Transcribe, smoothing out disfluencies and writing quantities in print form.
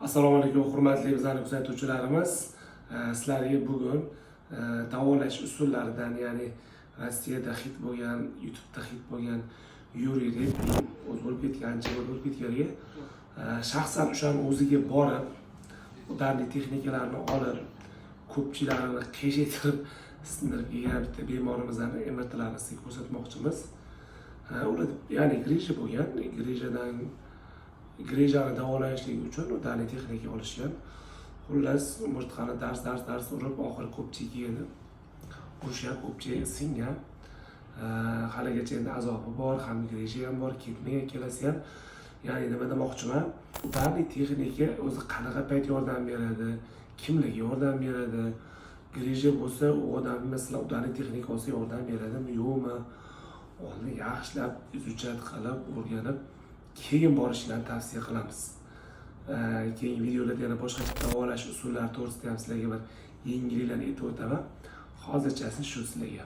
Assalomu alaykum, hurmatli bizlarni kuzatuvchilarimiz. Sizlarga bugun davolash usullaridan, ya'ni Rossiyada hit bo'lgan, YouTube'da hit bo'lgan Yuriy Repin o'zi o'lib ketgan, ancha bo'lib ketganiga shaxsan o'shani o'ziga borib, ularning texnikalarni olib, ko'pchilarini qiyshaytirib sindirib kelgan bitta bemorimizni MRTlarni sizga ko'rsatmoqchimiz. Ular, ya'ni грыжа bo'lgan, грыжа dan, грыжа ni davolashlik uchun ularni texnika olishgan. Xullas, umurtqani dars dars dars urib, oxiri ko'pchik keldi. Urishgan, ko'pchik singan. Haligacha endi azobi bor, ham грыжа ham bor, ketmagan ikkalasi ham. Ya'ni nima demoqchiman, ularning texnika o'zi qanaqa payt yordam beradi, kimlarga yordam beradi, грыжа bo'lsa, u odam, masalan, ularning texnika olsa yordam beradimi, yo'qmi, oldin yaxshilab изучать qilib, o'rganib, keyin borishlarni tavsiya qilamiz. Keyingi videolarda yana boshqa davolash usullari to'g'risida ham sizlarga bir yengilliklarni aytib o'taman. Hozirchasi shu sizlarga.